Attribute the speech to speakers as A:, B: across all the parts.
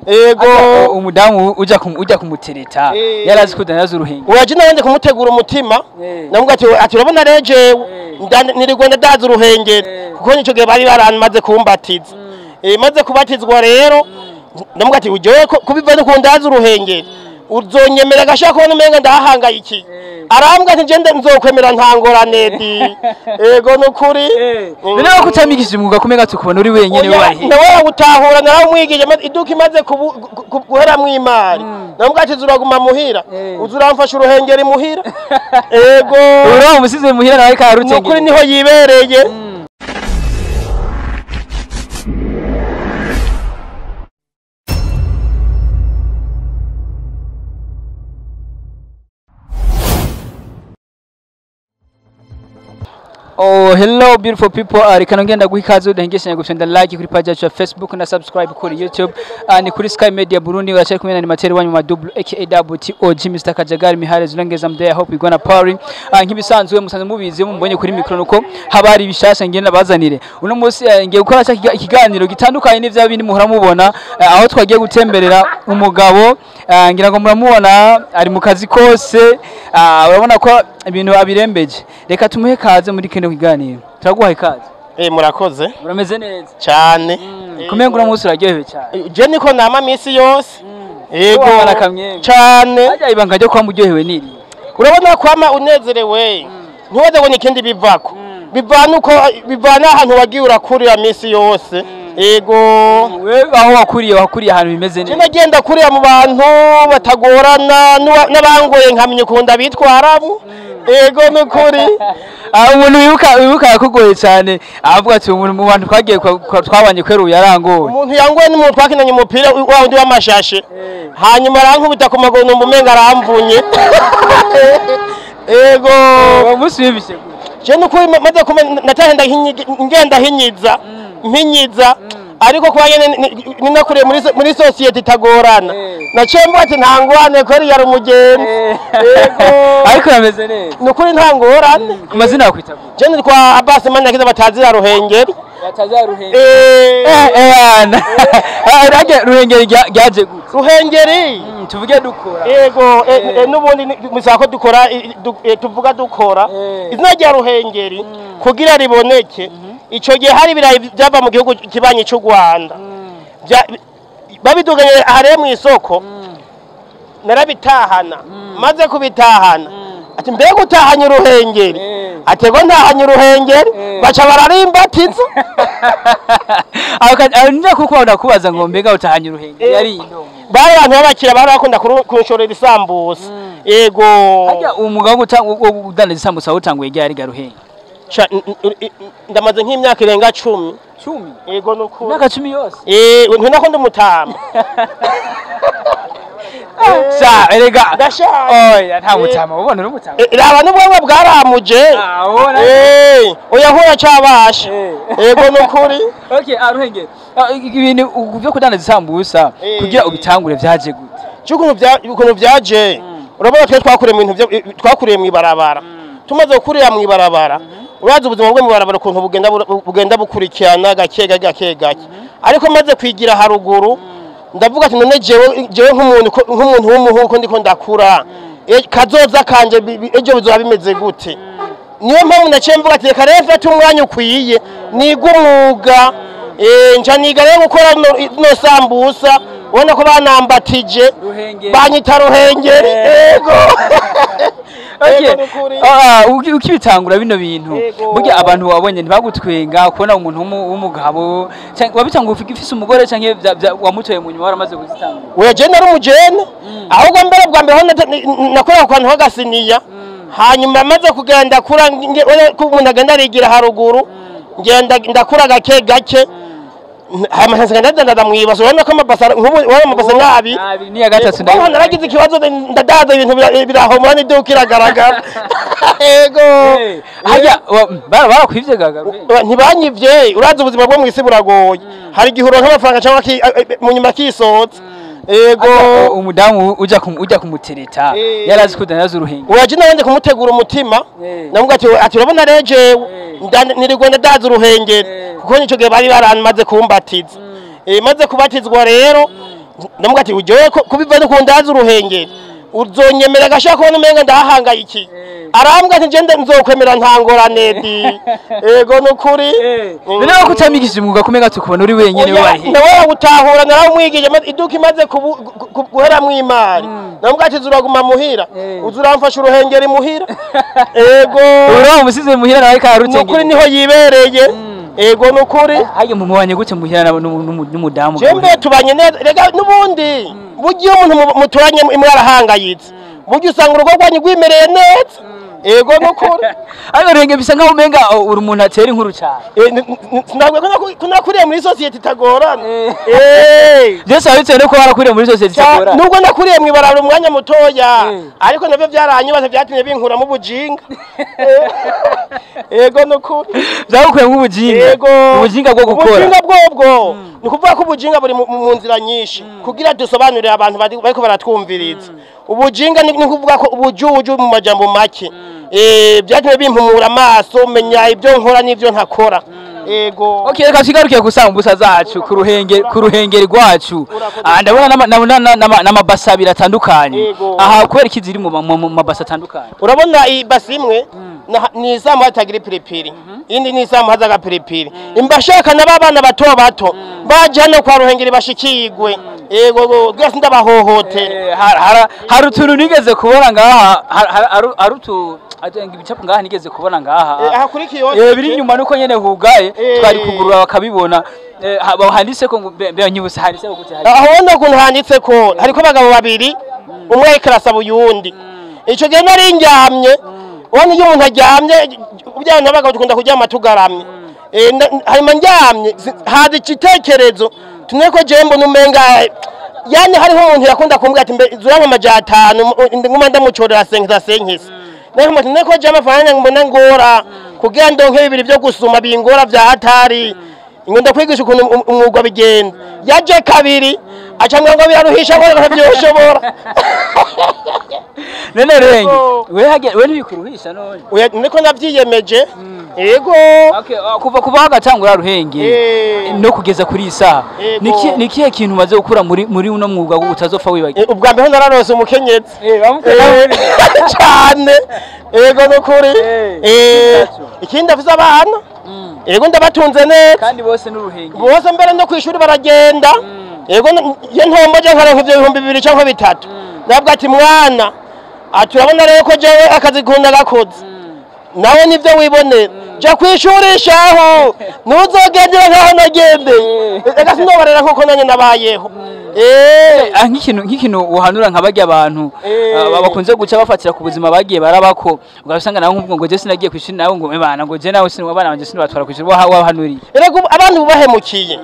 A: Ego.
B: Umudamu ujya kumutereta yarazi kudandaza uruhengeri.
A: Uraje nabanje kumutegura umutima, namubwira ati urabona rero jewe nirirwa ndadaza uruhengeri, kuko nico gihe bari baramaze kumbatiza. Maze kubatizwa rero ndamubwira ati ujewe kubiva no kundaza uruhengeri uzonyemera agashaka kubona umenga ndahangayikiye. Arambwira ati je nzokwemera ntangorane di. Ego nukuri.
B: None ko utamigishije umwuga kumenga tukubona uri wenyene wahe.
A: Nawe gutahura naramwigije iduka imaze guheramwo imari. Namubwira ati zuraguma muhira, uzuramfasha uruhengeri muhira. Ego.
B: Uraho umusize muhira nawe karutenge.
A: Nukuri niho yibereye.
B: Oh, hello beautiful people. Reka ngenda guha ikaze udahengeshanya gufyonda like kuri page yacu ya Facebook na subscribe kuri YouTube. Ni kuri Sky Media Burundi, uracari kumwe na animateur wanyu Madouble aka WTOG Mr Kajagari Mihare Zurengeza Mdeya. I hope you gonna party. Nkibisanzwe musanzwe mubizi mumbonye kuri micro nuko haba hari bishasha ngenda bazanire. Uno munsi ngiye gukora ikiganiro gitandukanye n'ivya bindi muhora mubona, aho twagiye gutemberera umugabo, ngira ngo muramubona ari mu kazi kose, urabona ko ibintu abirembeje. Reka tumuhe kaze muri kino kiganiro. Turaguha ikaze.
A: Murakoze.
B: Murameze neza
A: cyane.
B: Kumenga ura munsi uraryohewe cyane.
A: Je niko nama misi yose. Yego cyane.
B: Hajya ibanga ryo kwa muryohewe niri.
A: Urabona kwama unezerewe. Ntiwaze ngo nikindi bivako. Bivana uko bivana ahantu wagiye urakurira misi yose. Yego.
B: Wewe aho wakuriye ahantu bimeze neza.
A: Je nagenda kurira mu bantu batagorana n'abangoye nkamenya ukunda bitwaramo. Ego nukuri.
B: Umuntu wibuka yakugoye cyane avuga ati umuntu mu bantu twagiye twabanye kweru yarangoye.
A: Umuntu yangoye ni umuntu twakinanye umupira wa undi w'amashashe. Hanyuma arankubita ku maguru numva umenga aramvunye. Ego.
B: Umunsi wibishe gute?
A: Je nukuri maze natahenda ngenda hinyiza mpinyiza ariko kwa nyene ninakuriye muri societe itagorana. Naciye mvuga ati ntangwane kweri yari umugenzi. Ego.
B: Ariko yameze neza.
A: Nukuri ntangorane.
B: Ku mazina yakwita gute?
A: Je nitwa Abbas Manirakiza batazira Ruhengeri.
B: Batazira Ruhengeri. Ruhengeri ryaje gute?
A: Ruhengeri.
B: Tuvuge dukora.
A: Ego, nubundi misako dukora tuvuga dukora. Izina rya Ruhengeri kugira riboneke. Ico gihe hari ibirayi byava mu gihugu kibanyi cy'u Rwanda. Babiduganye hare mu isoko. Narabitahana. Maze kubitahana. Ati mbega utahanye uruhengeri. Atego ntahanye uruhengeri baca bararimbatiza.
B: Aho kuko ndakubaza ngo mbega utahanye uruhengeri yari ino.
A: Bari abantu babakira bari bakunda kunshorera isambusa. Yego.
B: Hajya umugabo wo kudandaza isambusa utanguye ryari ga Ruhengeri?
A: Ndamaze nk'imyaka irenga 10.
B: 10?
A: Yego nukuri.
B: Imyaka 10 yose?
A: Ntunako ndumutama.
B: Sa erega
A: ndashaje.
B: Oya nta mutama ubona uri mutama.
A: Raba n'ubwonko bwaramuje. Oya hora cabasha. Yego nukuri.
B: Okay, Ruhengeri. Ibintu byo kudandaza isambusa kugira ubitangure vyaje gute?
A: Ukuntu vyaje. Urabona twe twakuriye mu bintu twakuriye mu ibarabara. Tumaze gukurira mu ibarabara. Urazi ubuzima bwo mu ibarabara ukuntu bugenda bukurikirana gake gake gake. Ariko maze kwigira haruguru ndavuga ati none jewe nk'umuntu w'umuhungu ndiko ndakura kazoza kanje ejo bizoba bimeze gute. Niyo mpamvu naciye mvuga ati reka rero mfate umwanya ukwiye niga umwuga, nca niga rero gukora no sambusa. Ubona ko banambatije banyita Ruhengeri. Ego.
B: Ukibitangura bino bintu burya abantu wabonye ntibagutwenga kubona umuntu w'umugabo wabitangura ufise umugore canke wamutoye mu nyuma waramaze kuzitangura?
A: Oya je nari umujene ahubwo mbere bwa mbere nakorera ku kantu k'agasiniya, hanyuma maze kugenda kura umuntu agenda arigira haruguru ngenda ndakura gake gake hama ndadandaza mwibasa. Urabona ko amabasa nk'ubu amabasa nabi
B: ni ya gatatu
A: ndabona naragize ikibazo ndadaza ibintu birahomora n'iduka iragaragara. Ego.
B: Hajya barakwivye gaga?
A: Ntibanyivye. Urazi ubuzima bwo mw'isi buragoye. Hari igihe uronka amafaranga cyangwa mu nyuma kisotse. Ego.
B: Umudamu ujya kumutereta yarazi kudandaza uruhengeri.
A: Uraje nabanje kumutegura umutima. Namubwira ati urabona rero jewe nirirwa ndadaza uruhengeri, kuko nico gihe bari baramaze kumbatiza. Maze kubatizwa rero Ndamubwira ati ujoye kubiva no kundaza uruhengeri uzonyemera gashaka kubona umenga ndahangayikiye. Arambwira ati njye nzokwemera ntangorane di. Ego nukuri.
B: None ko utamwigishije umwuga kumenga tukubona uri wenyene wari.
A: Nawe utahura naramwigije iduka imaze guheramwo imari. Ndamubwira ati zuraguma muhira. Uzuramfasha uruhengeri muhira. Ego.
B: Uraho umusize muhira nawe karutenge.
A: Nukuri niho yibereye. Ego nukuri.
B: Haye mumubanye gute muhira n'umudamu?
A: Jembe tubanye neza rega nubundi. Burya umuntu muturanye imwe arahangayitse. Burya usanga urugo rwanyu rwimereye neza. Ego nukuri.
B: Ariko renge bisa nkaho umenga uri umuntu atera inkuru cyane.
A: Sinabwo ko nakuriye muri societe itagorana.
B: Byose wabitse no ko warakuriye muri societe itagorana.
A: Nubwo nakuriye mu ibarabara umwanya mutoya, ariko navyo byaranyubatse byatumye binkura mu bujinga. Ego nukuri.
B: Byagukuye mu bujinga.
A: Ego.
B: Ubujinga bwo gukora.
A: Ubujinga bwobwo. Ni kuvuga ko ubujinga buri mu nzira nyinshi kugira dusobanurire abantu bariko baratwumviriza. Ubujinga ni kuvuga ko ubujuju mu majambo make. Byatumye bimpumura amaso menya ibyo nkora n'ibyo ntakora. Ego.
B: Okay, reka tugaruke gusambusa zacu ku ruhenge ku ruhengeri rwacu. Ndabona n'amabasa abiri atandukanye. Aha kubera iki ziri mu mabasa atandukanye?
A: Urabona iyi basi imwe ni isambu hatagira ipiripiri, indi ni isambu hazaga piripiri. Imbashaka n'abana bato bato baje hano kwa Ruhengeri bashikigwe. Ego rwose ndabahohotera.
B: Hari utuntu nigeze kubona ngaha, hari utu ibicapo ngaha nigeze kubona ngaha.
A: Aha kuri kiyote.
B: Biri inyuma nuko nyene hugaye twari kugurura bakabibona. Handitse ko mbe nyibuse handitse ko gute hari.
A: Aho ubona handitse ko hariko abagabo babiri umwe ariko uyundi. Ico gihe nari ndyamye. Ubona iyo umuntu aryamye ubyana n'abagabo dukunda kuryama tugaramye. Hanyuma ndyamye haza igitekerezo tumwe ko je mbona umenga yani hariho umuntu yakunda kumbwira ati mbe zuranka amaja 5 nguma ndamucorera senkisa senkisa. Nako ko je amafaranga mbona ngora kugira ndonke bibiri byo gusuma bingora vya hatari. Ngenda kwigisha ukuntu umwuga bigenda. Yaje kabiri aca ngo biraruhisha ngo ntavyoshobora.
B: None renge we hage we ntibikuruhisha none.
A: Oya niko navyiyemeje. Yego.
B: Okay, kuva hagatangura Ruhenge no kugeza kuri isaha. Niki nikihe kintu maze gukura muri uno mwuga utazopfa wibagiwe?
A: Ubwa mbere nararose umukenyezi. Cyane. Yego nukuri. Ikindi afise abana. Yego ndabatunze neza.
B: Kandi bose n'uruhenge.
A: Bose mbere no kwishuri baragenda. Yego ye ntombo je nkaronka ivyo 2000 canke 3. Nabwo ati mwana ati urabona rero ko jewe akazi kunda gakoze. Nawe nivyo wibonera. Ja kwishurishaho nuzogendera nkaho nagendeye. Ega sinobarera kuko nanye nabayeho.
B: Nk'ikintu uhanura nka barya abantu bakunze guca bafatira ku buzima bagiye barabako ugasanga nawe nkuvuga ngo je sinagiye kwishuri nawe ngo mebana ngo je nawe sinwa bana banje sinabatwara kwishuri wahanuriye.
A: Erega abantu bubahemukiye.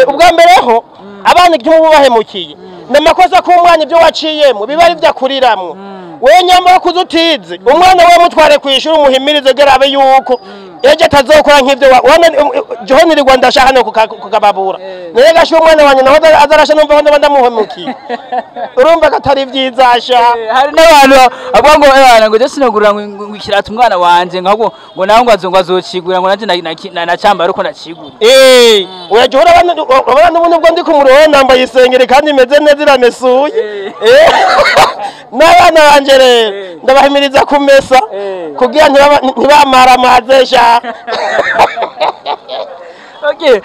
A: Ubwa mbere ho abana igituma bubahemukiye. Namakosa ko umwana ibyo waciyemo biba ari byakuriramwo. Wewe nyamba kuzutize umwana we mutware kwishuri umuhimirize gerabe yuko eje atazokora nk'ivyo wana johoni Rwanda ashaka no kukababura. Nere gasho umwana wanje naho azarasha numva ko ndamuhemukiye. Urumva katari vyiza asha.
B: Hari n'abantu avuga ngo ebana ngo je sinagurira ngo ikirato umwana wanje ngabo ngo nawe ngo azocigura ngo nanje nacamba ariko nacigura.
A: Oya johora abana n'ubu nubwo ndi kumuroho nambaye isengeri kandi imeze neza iramesuye. N'abana banje rero ndabahimiriza kumesa kugira ntibamara amazesha.
B: Okay,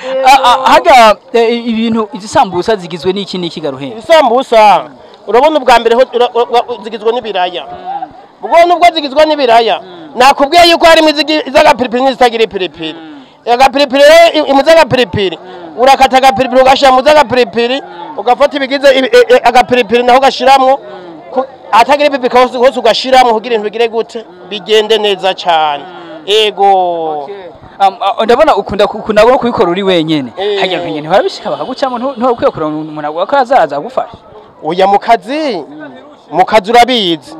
B: haga ibintu izisambusa zigizwe n'iki n'iki Garuhenge?
A: Isambusa urabona ubwa mbere zigizwe n'ibiraya. Ubwo nubwo zigizwe n'ibiraya nakubwiye yuko harimo izagapiripiri n'izitagira ipiripiri. Agapiripiri rero imuzagapiripiri urakata agapiripiri ugashira mu zagapiripiri ugafata ibigize agapiripiri naho gashiramwo atagira ipiripiri hose ugashiramo kugira ibintu bigire gute bigende neza cyane. Ego.
B: Ndabona ukunda no kubikora uri wenyene. Hajya wenyene ntibarabishika bakagucamo ntukwiye kurora umuntu agwa azaza agufasha.
A: Oya mukazi mukazi urabizi.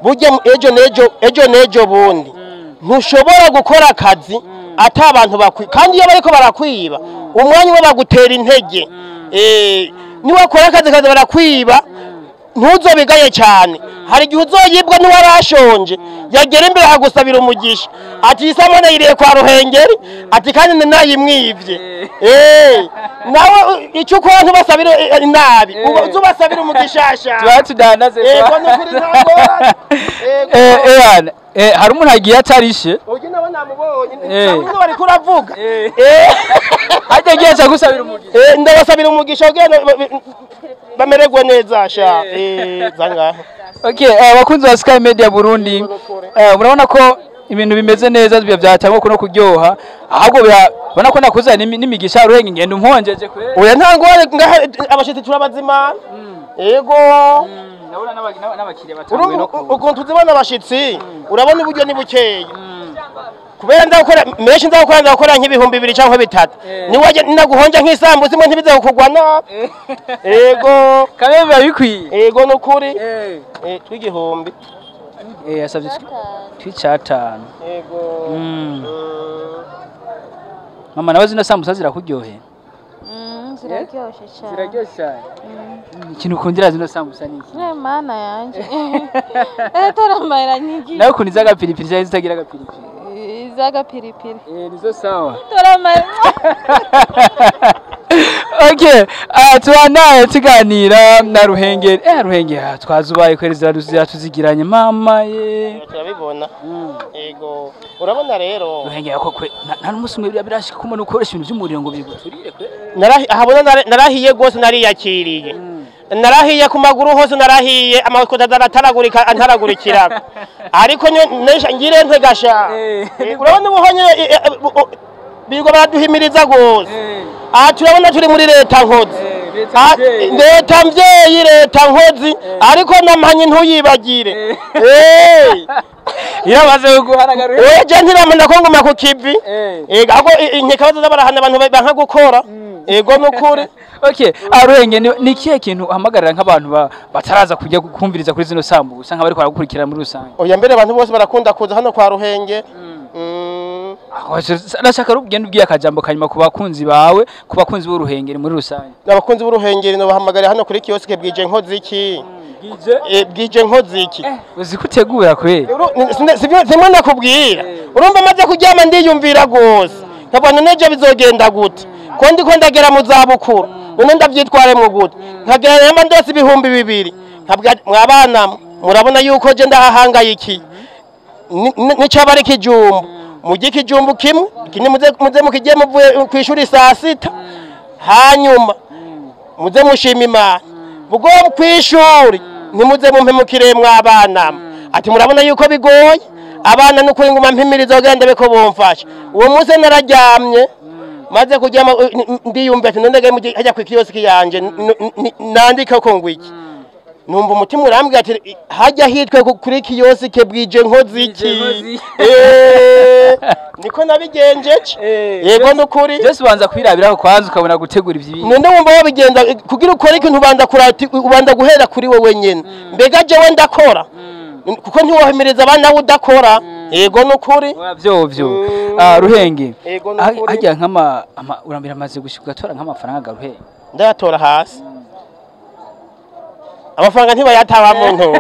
A: Burya ejo nejo bundi ntushobora gukora akazi ata abantu bakwi kandi iyo bariko barakwiba umwanya we bagutera intege. Niwakora akazi kaza barakwiba Ntuzobigaye cyane, hari igihe uzoyibwa n'uwarashonje yagera imbere akagusabira umugisha ati isamona yiriye kwa Ruhengeri, ati kandi nayimwivye. Nawe icyo ukora ntubasabire nabi, uzubasabira umugisha sha.
B: Tuba tudandaze.
A: Yego nukuri ntabwo.
B: Yego. Hari umuntu agiye atarishe.
A: Uyu nawe namubonye. Ntabwo bari kuravuga.
B: Hajya agiye aca gusabira umugisha.
A: Ndabasabira umugisha kugira bamererwe neza sha. Zanga.
B: Okay, abakunzi ba Sky Media Burundi, murabona ko ibintu bimeze neza byatangwa kuno kuryoha, ahubwo birabona ko nakuzana n'imigisha Ruhenge ngenda umponjeje kwe.
A: Oya ntango ngaha abashitsi turabazima. Yego.
B: Ndabona n'abakiriya batanguye no kuza.
A: Ukuntu tuzibona abashitsi, urabona uburyo ni bukeye. Kubera ndakora menshi ndakora nk'ibihumbi 2 cyangwa 3. Niwaje naguhonja nk'isambuzi mwe ntibize kugwa nabi. Yego.
B: Kabe biba bikwiye.
A: Yego nukuri. Twigihumbi.
B: Yasavye twicatanu.
A: Yego.
B: Mama nawe zino sambusa zirakuryoheye?
C: Ziraryoshe cyane.
B: Ziraryoshe cyane. Ikintu ukundira zino sambusa ni iki?
C: Mana yanje. Toramara nyingi.
B: Nawe ukunda iz'agapiripiri cyangwa izitagira agapiripiri?
C: Iz'agapiripiri.
B: Nizo sawa.
C: Toramara.
B: Okay, tubanaye tuganira na Ruhengeri. Ruhengeri twazubaye kwereza tuzigiranye mama ye.
A: Turabibona. Yego. Urabona rero.
B: Ruhengeri ko kwe nta n'umunsi umwe birashika ko umuntu ukoresha ibintu by'umuriro ngo biguturire kwe.
A: Narahi narahiye gose nariyakiriye. Narahiye ku maguru hose narahiye amakota arataragurika antaragurikira. Ariko ngire ntegasha. Urabona ubuhonye bigo baraduhimiriza gose. Aha turabona turi muri leta nkozi. Leta mvyeyi leta nkozi ariko namanye ntuyibagire.
B: Irabaze guhanagara.
A: Je ntiramana ko nguma ku kivi. Ego ahubwo inkeka bazoza barahana abantu banka gukora. Ego nukuri.
B: Okay, Ruhenge ni kihe kintu uhamagarira nk'abantu bataraza kujya kumviriza kuri zino sambusa nk'abari kwaragukurikira muri rusange?
A: Oya mbere abantu bose barakunda kuza hano kwa Ruhenge.
B: Nashaka rugenda ubwiye akajambo kanyuma ku bakunzi bawe, ku bakunzi b'Uruhengeri muri rusange.
A: Abakunzi b'Uruhengeri no bahamagara hano kuri kioske bwije nkozi iki? Bwije nkozi iki?
B: Uzi kutegura kwe.
A: Simwe nakubwira. Urumva maze kuryama ndiyumvira gose. Nkabona neje bizogenda gute? Ko ndiko ndagera mu zabukuru. None ndavyitware mu gute? Nkagera namba ndose 2000. Nkabwa mwabana murabona yuko je ndahahangayikiye. Nicaba ari kijumbu. Mujye kijumbu kimwe kini muze mukije muvuye kwishuri saa 6 hanyuma muze mushima Imana mugo kwishuri ntimuze mumpemukire mwabana ati murabona yuko bigoye abana nukuri nguma mpimirizo genda beko bomfasha uwo munsi nararyamye maze kuryama ndiyumva ati none mujye hajya ku kioski yanje nandika ko ngwiki numva umutima urambwira ati hajya hitwe kuri kioski bwije nkozi iki. Niko nabigenjeje. Yego nukuri.
B: Byose ubanza kwirabiraho kwanza ukabona gutegura ivyo.
A: None wumva wabigenza kugira ukore ikintu ubanza kurati ubanza guhera kuri wewe nyene. Mbega jewe ndakora. Kuko ntiwohemereza abana we udakora. Yego nukuri.
B: Vyovyo. Ruhenge. Hajya nk'ama urambira amaze gushika ugatora nk'amafaranga Ruhenge.
A: Ndayatora hasi. Amafaranga ntibayataba muntu.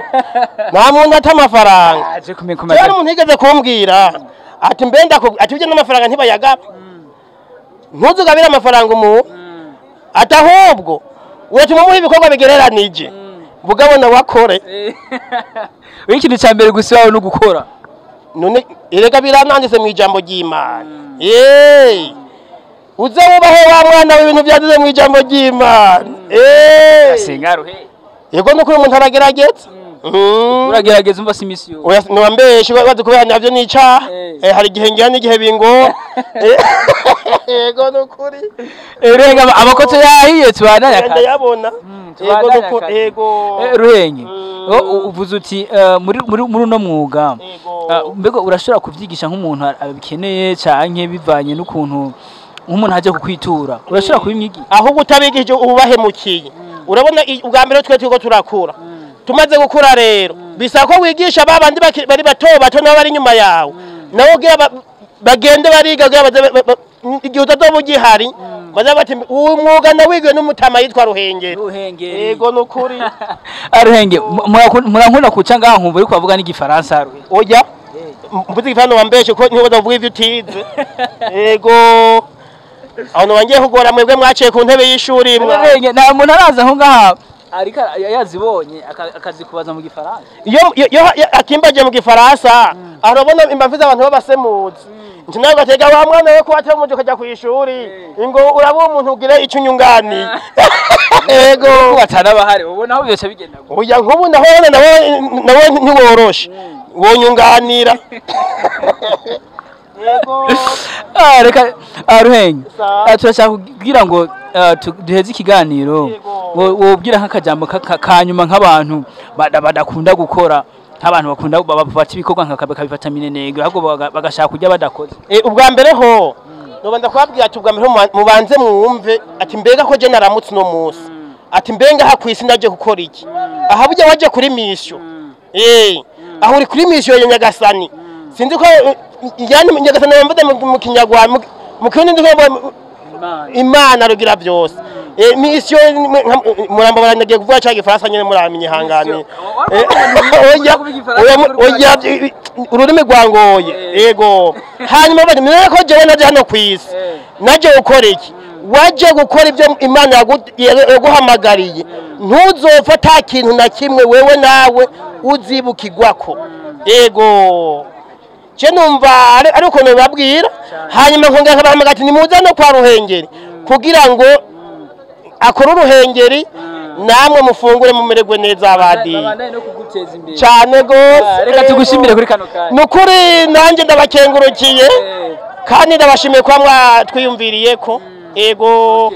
A: Nta muntu ata amafaranga.
B: Aje kumikomeza.
A: Cyari umuntu yigeze kumbwira. Ati mbenda ati uje n'amafaranga ntibayagaba. Ntuzugabira amafaranga umu. Ati ahubwo uratuma muha ibikorwa bigereranije. Bugabona wakore.
B: Uri ikintu cya mbere gusa wawe no gukora.
A: None erega birananditse mu ijambo ry'Imana. Uze wubahe wa mwana w'ibintu byanditse mu ijambo ry'Imana.
B: Asenga Ruhenge.
A: Yego nukuri umuntu aragerageza.
B: Uragerageza umva si misi yo.
A: Oya niwambeshe bazi kubera navyo nica. Hari igihe ngira n'igihe bingo. Yego nukuri.
B: Ruhenge abakoto yahiye tubana
A: yakati. Ndayabona. Yego nukuri. Yego.
B: Ruhenge. Uvuze uti muri uno mwuga. Mbega urashobora kuvyigisha nk'umuntu abikeneye canke bivanye n'ukuntu nk'umuntu aje kukwitura. Urashobora kubimwigisha?
A: Ahubwo utabigishije ubahemukiye. Urabona ubwa mbere twe turiko turakura. Tumaze gukura rero bisaba ko wigisha babandi bari bato bato nabo bari nyuma yawe nawe ugira Bagende bariga kugira igihe utazoba ugihari baza bati uwo mwuga ndawigiwe n'umutama yitwa Ruhengeri.
B: Ruhengeri.
A: Yego nukuri.
B: Ruhenge, murankunda kuca ngaha nkumva uriko bavuga n'igifaransa, Ruhenge.
A: Oya, mvuze igifaransa wambeshe ko niho bavuga ivyo utize. Yego, aho bangiye kugora mwebwe mwaciye ku ntebe y'ishuri mwa.
B: Ruhenge, nta muntu araza aho ngaha ariko yazibonye akazikubaza mu gifaransa?
A: Iyo akimbaje mu gifaransa, arabona imbavu abantu b'abasemuzi. Nti nawe gatega wa mwana we ko watera umuje ukajya ku ishuri, ngo uraba umuntu ugire icyo unyunganiye. Yego.
B: Ko batana bahari, ubona aho byose bigenda gute?
A: Oya, nk'ubu nawe ntiworoshe wonyunganira. Yego.
B: Reka Ruhenge,
A: Sa.
B: Turashaka kugira ngo duheze ikiganiro.
A: Yego.
B: Wobwira nk'akajambo kanyuma nk'abantu badakunda gukora, nk'abantu bakunda bafata ibikorwa nka bakabifata minenegwe, ahubwo bagashaka kurya badakoze.
A: Ubwa mbere ho nobanza kubabwira ati ubwa mbere ho mubanze mwumve ati mbega ko je naramutse uno munsi, ati mbenga aha kwisi ndaje gukora iki? Aha burya waje kuri mission. Aho uri kuri mission ya Nyagasani. Sinzi ko yani Nyagasani yamvuze mu Kinyarwanda, mu Kirundi ndi ko Imana rugira byose. Mission muramba barandagiye kuvuga cya gifaransa nyene, muramenye ihangane. Oya, oya, oya, ururimi rwangoye. Yego. Hanyuma bati mwe ko jewe naje hano kwisi naje gukora iki? Waje gukora ibyo Imana yaguhamagariye. Ntuzopfa ata kintu na kimwe wewe nawe uzibukirwako. Yego, je numva ari ukuntu babwira, hanyuma nkongera nkabahamagara ati nimuze no kwa Ruhengeri kugira ngo akore uruhengeri namwe mufungure mumererwe neza abadiye.
B: Babandanye no kuguteza imbere.
A: Cyane gose.
B: Reka tugushimire kuri kano kanya.
A: Nukuri nanjye ndabakengurukiye kandi ndabashimiye kuba mwatwiyumviriye ko. Ego.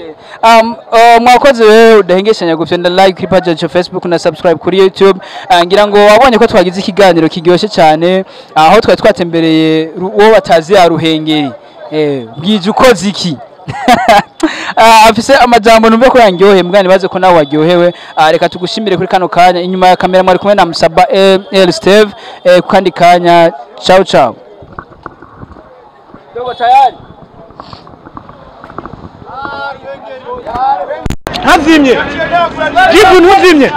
B: Mwakoze wewe udahengeshanya gufyonda like kuri page yacu ya Facebook na subscribe kuri YouTube. Ngira ngo wabonye ko twagize ikiganiro kiryoshye cyane, aho twari twatembereye uwo batazi ya Ruhengeri. Bwije ukoze iki? Afise amajambo numve ko yanryoheye, mugani baze ko nawe waryohewe. Reka tugushimire kuri kano kanya. Inyuma ya kamera mwari kumwe na Musaba El Steve. Kandi kanya, ciao ciao. Dogo tayari.
D: Ntazimye jibu, ntuzimye.